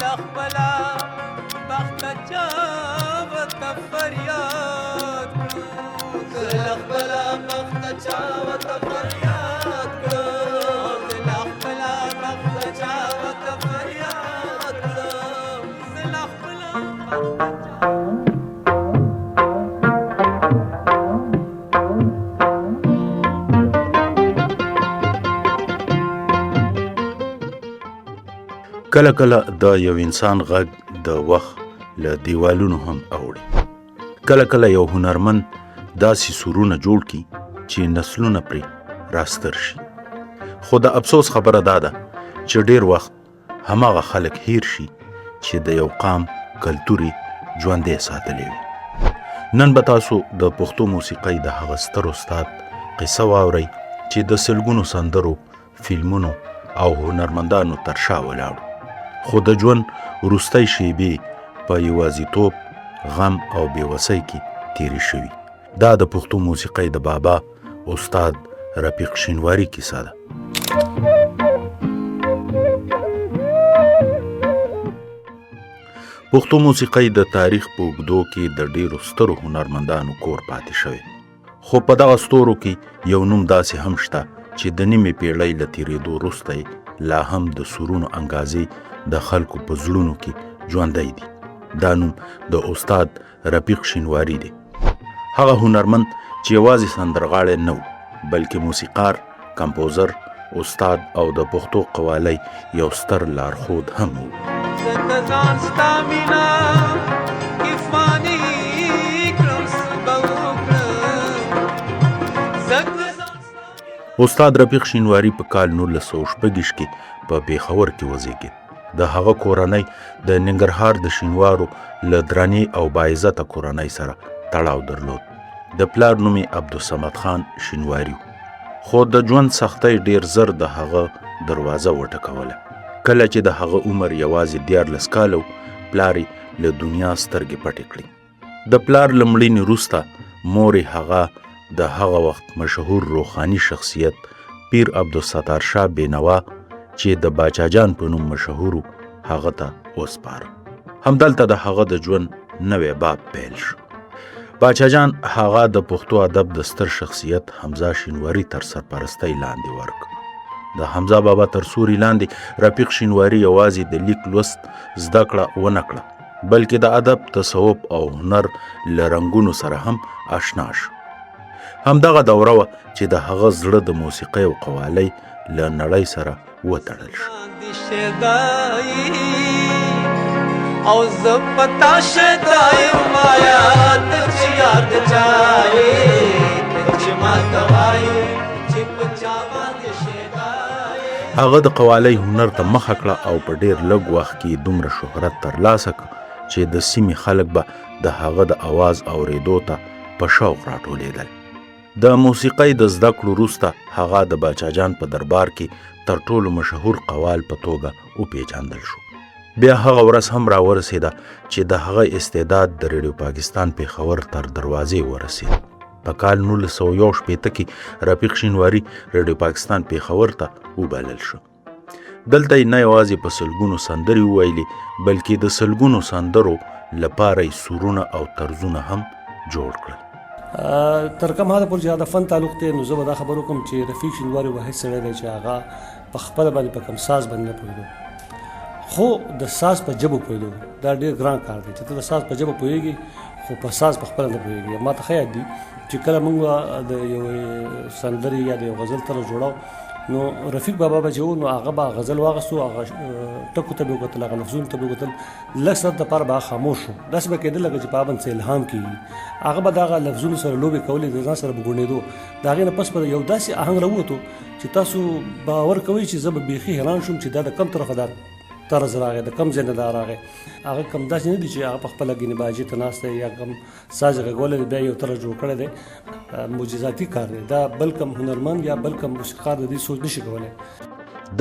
له خپله بخته چا ورته فریاد کړو، زه له خپله بخته چا ورته فریاد کړم، زه له خپله بخته چا ورته فریاد کړم، زه له خپله بخته چا. کله کله د یو انسان غږ د وخت له دیوالونو هم اوړي. کله کله یو هنرمند داسې سورونه جوړ کړي چې نسلونه پرې راستر شي. خو د افسوس خبره دا ده چې ډیر وخت هماغه خلک هیر شي چې د یو قام کلتور یې ژوندی ساتلی وي. نن به تاسو د پښتو موسیقۍ د هغه ستر استاد قصه واورئ چې د سلګونو سندرو، فلمونو او هنرمندانو تر شا ولاړ، خو د ژوند وروستۍ شیبې په یوازیتوب، غم او بېوسۍ کې تیرې شوي. دا د پښتو موسیقۍ د بابا استاد رفیق شینواری کیسه ده. پښتو موسیقۍ د تاریخ په اوږدو کې د ډیرو سترو هنرمندانو کور پاتې شوی، خو په دغه ستورو کې یو نوم داسې هم شته چې د نیمې پیړۍ له تیریدو وروسته یې لا هم د سورونو انګازې د خلکو په زړونو کې ژوندی دي. دا نوم د استاد رفیق شینواری دی. هغه هنرمند چې یوازې سندرغاړی نه و، بلکې موسیقار، کمپوزر، استاد او د پښتو قوالۍ یو ستر لارښود هم و. زه که ځان ستا مینه کې فاني کړم، څه به وکړم؟ زه که ځان ستا مینه. استاد رفیق شینواری په کال 1926 کې په پېښور کې وزېږېد. د هغه کورنۍ د ننګرهار د شینوارو له درنې او باعزته کورنۍ سره تړاو درلود. د پلار نوم یې عبدالصمد خان شینواری و. خو د ژوند سختۍ ډیر زر د هغه دروازه وټکوله. کله چې د هغه عمر یوازې 13 کاله و، پلار یې له دنیا سترګې پټې کړې. د پلار له مړینې وروسته مور یې هغه د هغه وخت مشهور روحاني شخصیت پیر عبدالستار شاه بېنوا چې د باچا جان په نوم مشهور و، هغه ته وسپاره. همدلته د هغه د ژوند نوی باب پیل شو. باچا جان هغه د پښتو ادب د ستر شخصیت حمزه شینواری تر سرپرستۍ لاندې ورک. د حمزه بابا تر سوري لاندې رفیق شینواری یوازې د لیک لوست زده کړه ونه کړه، بلکې د ادب، تصوف او هنر له رنګونو سره هم آشنا شو. همدغه دوره وه چې د هغه زړه د موسیقۍ او قوالۍ له نړۍ سره وتړل شو. او زه پتا شیدای مایا، ته چې یاد چای، ته چې ما ته وایې چې په چا باندې شیدای. هغه د قوالۍ هنر ته مخه کړه او په ډیر لږ وخت کې دومره شهرت ترلاسه کړ چې د سیمې خلک به د هغه د اواز اوریدو ته په شوق راټولېدل. د موسیقۍ د زده کړو وروسته هغه د باچا جان په دربار کې تر ټولو مشهور قوال په توګه وپیژندل شو. بیا هغه ورځ هم راورسېده چې د هغه استعداد د ریډیو پاکستان پېښور تر دروازې ورسېد. په کال 1961 کې رفیق شینواری ریډیو پاکستان پېښور ته وبلل شو. دلته یې نه یوازې په سلګونو سندرې وویلې، بلکې د سلګونو سندرو لپاره یې سورونه او طرزونه هم جوړ کړل. تر کوم حده پورې چې د فن تعلق دی، نو زه به دا خبر وکړم چې رفیق شینواری واحد سړی دی چې هغه په خپله باندې په کوم ساز باندې نه پوهېدو، خو د ساز په ژبه پوهېدو. دا ډېر ګران کار دی چې ته د ساز په ژبه پوهېږې خو په ساز په خپله نه پوهېږې. ما ته ښه یاد دي چې کله موږ د یوې سندرې یا د یو غزل طرز جوړاو، نو رفیق بابا به چې و، نو هغه به غزل واغستو، هغه ټکو ته به وکتل، هغه لفظونو ته به وکتل، لږ ساعت دپاره به خاموش شو. داسې به کېدل لکه چې په هغه باندې څه الهام کېږي. هغه به دغه لفظونو سره لوبې کولې، د ځان سره به ګونډېدو. د هغې نه پس به یو داسې آهنګ راووتو چې تاسو باور کوئ چې زه به بیخي حیران شوم چې دا د کم طرفه دا طرز راغی، د کم ځای نه دا راغی. هغه کم داسې نه دي چې هغه په خپله ګینې باجې ته ناست دی یا کم ساز یې غږولی دی بیا یو طرز جوړ کړی دی. معجزاتي کار دی دا، بل کوم هنرمند یا بل کوم موسیقار د دې سوچ نشي کولی.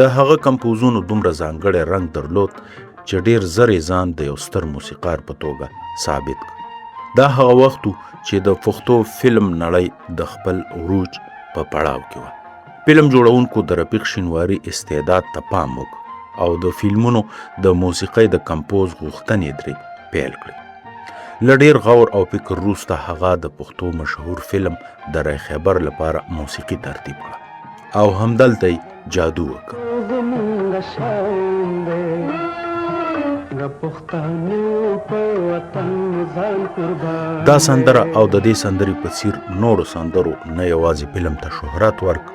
د هغه کمپوزونو دومره ځانګړی رنګ درلود چې ډیر زر یې ځان د یو ستر موسیقار په توګه ثابت کړ. دا هغه وخت و چې د پښتو فلم نړۍ د خپل عروج په پړاو کې وه. فلم جوړونکو د رفیق شینواري استعداد ته پام وکړ او د فلمونو د موسیقۍ د کمپوز غوښتنې ترې پیل کړې. له ډېر غور او فکر وروسته هغه د پښتو مشهور فلم دره خیبر لپاره موسیقي ترتیب کړه او همدلته یې جادو وکړ. دا سندره او د دې سندرې په څیر نورو سندرو نه یوازې فلم ته شهرت ورکړ،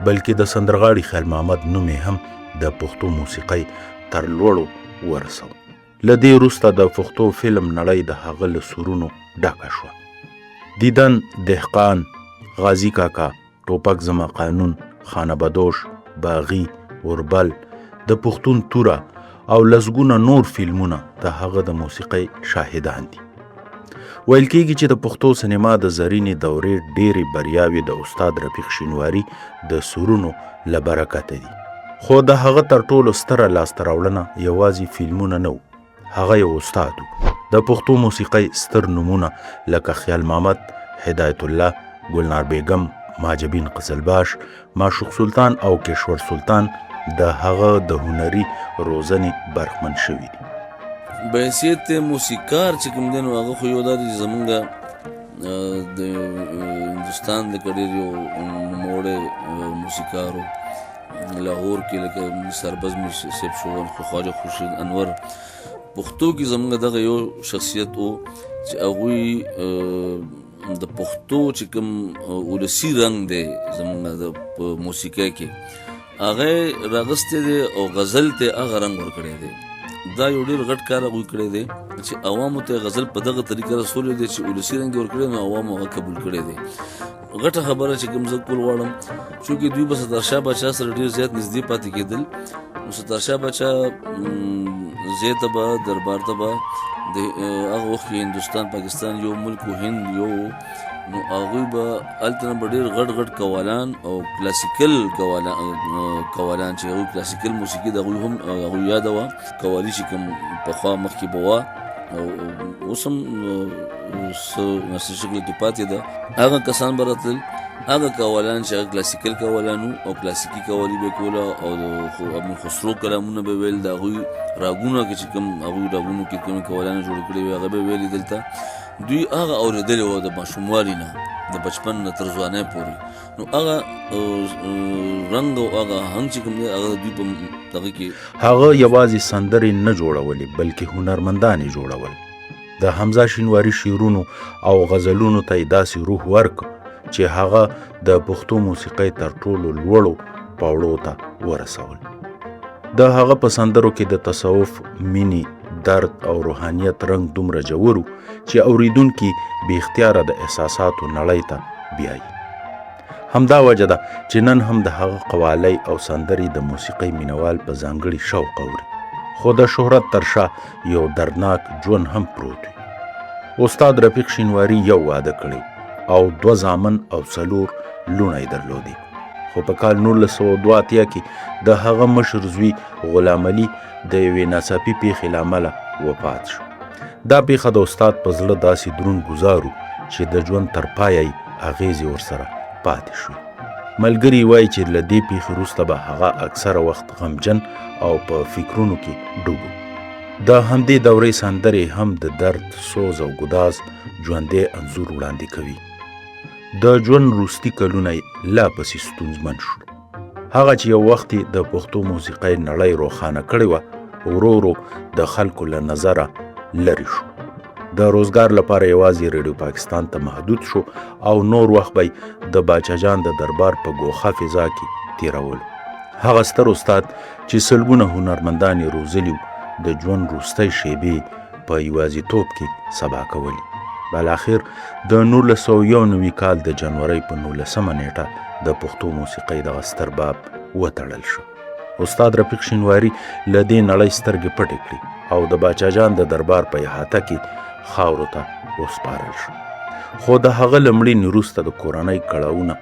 بلکې د سندرغاړي خیال محمد نوم یې هم د پښتو موسیقۍ تر لوړو ورسو. له دې وروسته د پښتو فلم نړۍ د هغه له سورونو ډکه شوه. دیدن، دهقان، غازي کاکا، ټوپک زما قانون، خانه بدوش، باغي، اوربل، د پښتون توره او لسګونه نور فلمونه د هغه د موسیقۍ شاهدان دي. ویل کېږي چې د پښتو سینما د زرینې دورې ډېرې بریاوې د استاد رفیق شینواري د سورونو له برکته دي. خو د هغه تر ټولو ستره لاسته راوړنه یوازې فلمونه نه وو، هغه یو استاد و. د پښتو موسیقۍ ستر نومونه لکه خیال محمد، هدایت الله، ګلنار بیګم، ماجبین قزلباش، معشوق سلطان او کشور سلطان د هغه د هنري روزنې برخمن شوي دي. بحیثیت موسیقار چې کوم دی نو هغه خو یو دا دی چې زمونږ د هندوستان لکه ډېر یو نوموړی موسیقار و، لاهور کې لکه سربز مې صاحب شو، خواجه خورشید انور. پښتو کې زمونږ دغه یو شخصیت و چې هغوی د پښتو چې کوم ولسي رنګ دی زمونږ د په موسیقۍ کې هغه راغستی دی او غزل ته هغه رنګ ورکړی دی. دا یو ډېر غټ کار هغوی کړی دی چې عوامو ته غزل په دغه طریقه رسولی دی چې ولسي رنګ یې ورکړی نو عوامو هغه قبول کړی دی. غټه خبره چې کوم زه کول غواړم، چونکې دوی به ستار شاه باچا سره ډېر زیات نږدې پاتې کېدل، نو ستار شاه باچا ځای ته به دربار ته به د هغه وخت کې هندوستان پاکستان یو ملک و، هند یو، نو هغوی به هلته نه به ډېر غټ غټ قوالان او کلاسیکل قوالان چې هغوی کلاسیکل موسیقي د هغوی هم هغوی یاده وه، قوالي چې کوم پخوا مخکې به وه او اوس هم څه نسي شکل کې پاتې ده، هغه کسان به راتلل، هغه قوالان چې هغه کلاسیکل قوالان وو او کلاسیکي قوالي به کوله او د امیر خسرو کلامونه به ویل، د هغوی راګونه کې چې کوم هغوی راګونو کې کومې قوالانې جوړې کړې وې هغه به ویلې. دلته دوی هغه اورېدلې وه د ماشوموالي نه، د بچپن نه تر ځوانۍ پورې، نو هغه رنګ او هغه آهنګ چې کوم دی هغه دوی په دغه کې. هغه یوازې سندرې نه جوړولې بلکې هنرمندان یې جوړول. د حمزه شینواري شعرونو او غزلونو ته یې داسې روح ورکړ چې هغه د پښتو موسیقۍ تر ټولو لوړو پاوړو ته ورسول. د هغه په سندرو کې د تصوف، مینې، درد او روحانیت رنګ دومره ژور و چې اوریدونکي بې اختیاره د احساساتو نړۍ ته بیایي. همدا وجه ده چې نن هم د هغه قوالۍ او سندرې د موسیقۍ مینوال په ځانګړي شوق اوري، خو د شهرت تر شا یو دردناک ژوند هم پروت وي. استاد رفیق شینواري یو واده کړی او 2 زامن او 4 لوڼه یې درلودې، خو په کال 1982 کې د هغه مشر زوی غلام علي د یوې ناڅاپي پیښې له امله وفات شو. دا پیښه د استاد په زړه داسې دروند ګوزار و چې د ژوند تر پایه یې اغېزې ورسره پاتې شوې. ملګري وایي چې له دې پیښې وروسته به هغه اکثره وخت غمجن او په فکرونو کې ډوب و. د همدې دورې سندرې هم د درد، سوز او ګداز ژوندی انځور وړاندې کوي. د ژوند وروستي کلونه یې لا پسې ستونزمن شول. هغه چې یو وخت یې د پښتو موسیقۍ نړۍ روښانه کړې وه، ورو ورو د خلکو له نظره لرې شو. د روزګار لپاره یوازې ریډیو پاکستان ته محدود شو او نور وخت به د باچا جان د دربار په ګوښه فضا کې تېرولو. هغه ستر استاد چې سلګونه هنرمندان یې روزلي وو، د ژوند وروستۍ شېبې په یوازیتوب کې سبا کولې. بالاخر د 1991 کال د جنورۍ په 19 نیټه د پښتو موسیقۍ دغه ستر باب وتړل شو. استاد رفیق شینواری له دې نړۍ سترګې پټې کړې او د باچا جان د دربار په احاطه کې خاورو ته وسپارل شو. خو د هغه له مړینې وروسته د کورنۍ کړاوونه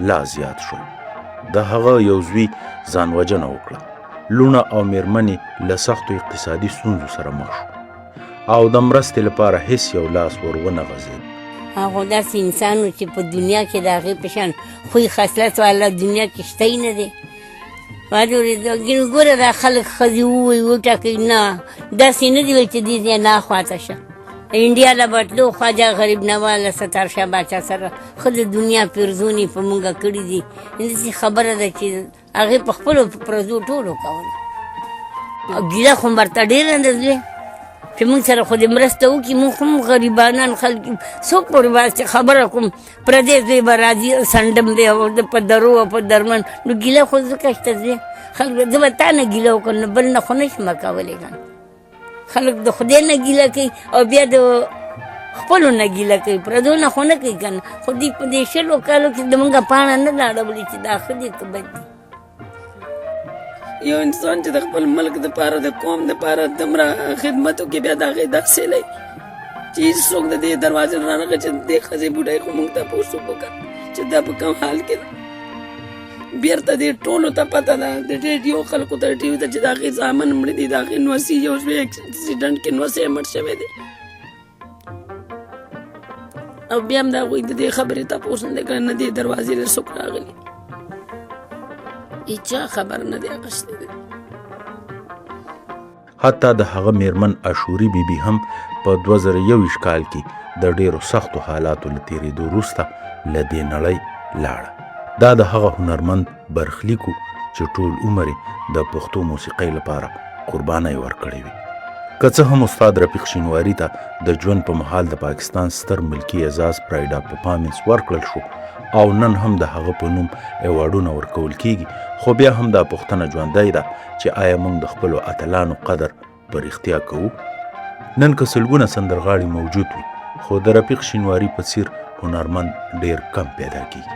لا زیات شول. د هغه یو زوی ځانوژنه وکړه. لوڼه او میرمنې له سختو اقتصادي ستونزو سره مخ شو او د مرستې لپاره هیڅ یو لاس ور ونه غځېد. هغه داسې انسان و چې په دنیا کې د هغې په شان خوی خصلت والا دنیا کې شته یې نه دی. ګینه ګوره دا خلک ښځې ووایي وټاکي، نه داسې نه دي ویل چې دې ځای نه خواته شه. انډیا له به تلو خواجه غریب نواز له ستار شاه باچا سره ښه د دنیا پیرزونې په مونږ کړي دي. داسې خبره ده چې هغې په خپلو پرزو ټولو کوله. ګیله خو ورته ډېره ده زوی چې موږ سره خو دې مرسته وکړي، موږ هم غریبانان خلک یو، څوک پورې واسطې خبره کوم، پردی زوی به راځي سنډم دی او په درو او په درمن، نو ګیله خو ځکه شته زوی خلک زه به تا نه ګیله وکړم نو بل نه خو نه شم کولی که نه. خلک د خدای نه ګیله کوي او بیا د خپلو نه ګیله کوي، پردو نه خو نه کوي که نه. خو دوی په دې 20 کالو کې زموږ پاڼه نه ده اړولې چې دا ښه دي که بد دي. یو انسان چې د خپل ملک دپاره د قوم دپاره دومره خدمت وکړي بیا د هغې دا سیلۍ چې هېڅوک د دې دروازې نه رانغی چې د دې ښځې بوډۍ خو موږ تپوس وکړه چې دا په کوم حال کې ده. بیرته دې ټولو ته پته ده، د ریډیو خلکو ته، ټي وي ته چې د هغې زامن مړه دي، د هغې نوسي یو زوی اکسیډنټ کې نوسی مړ شوی دی، او بیا هم د هغوی د دې خبرې تپوس نه دی کړی، نه دې دروازې له څوک راغلي، هېچا خبر نه دی اخیستی دی. حتی د هغه میرمن اشوري بی بی هم په 2021 کال کې د ډیرو سختو حالاتو له تیریدو وروسته له دې نړۍ لاړه. دا د هغه هنرمند برخلیک و چې ټول عمر یې د پښتو موسیقۍ لپاره قربانۍ ورکړې وې. که څه هم استاد رفیق شینواري ته د ژوند په مهال د پاکستان ستر ملکي اعزاز پرایډ اف پرفارمنس ورکړل شو او نن هم د هغه په نوم ایوارډونه ورکول کیږي، خو بیا هم دا پوښتنه ژوندۍ ده چې آیا موږ د خپلو اتلانو قدر په رښتیا کوو؟ نن که سلګونه سندرغاړي موجود وي، خو د رفیق شینواري په څیر هنرمند ډیر کم پیدا کیږي.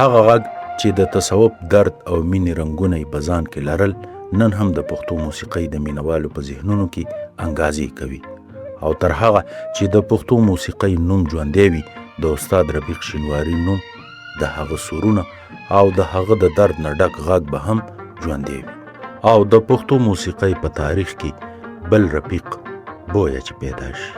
هغه غږ چې د تصوف درد او مینې رنګونه یې په ځان کې لرل، نن هم د پښتو موسیقۍ د مینوالو په ذهنونو کې انګازې کوي او تر هغه چې د پښتو موسیقۍ نوم ژوندی وي، د استاد رفیق شینواري نوم، د هغه سورونه او د هغه د درد نه ډک غږ به هم ژوندی وي او د پښتو موسیقۍ په تاریخ کې بل رفیق بویه چې پیدا شي.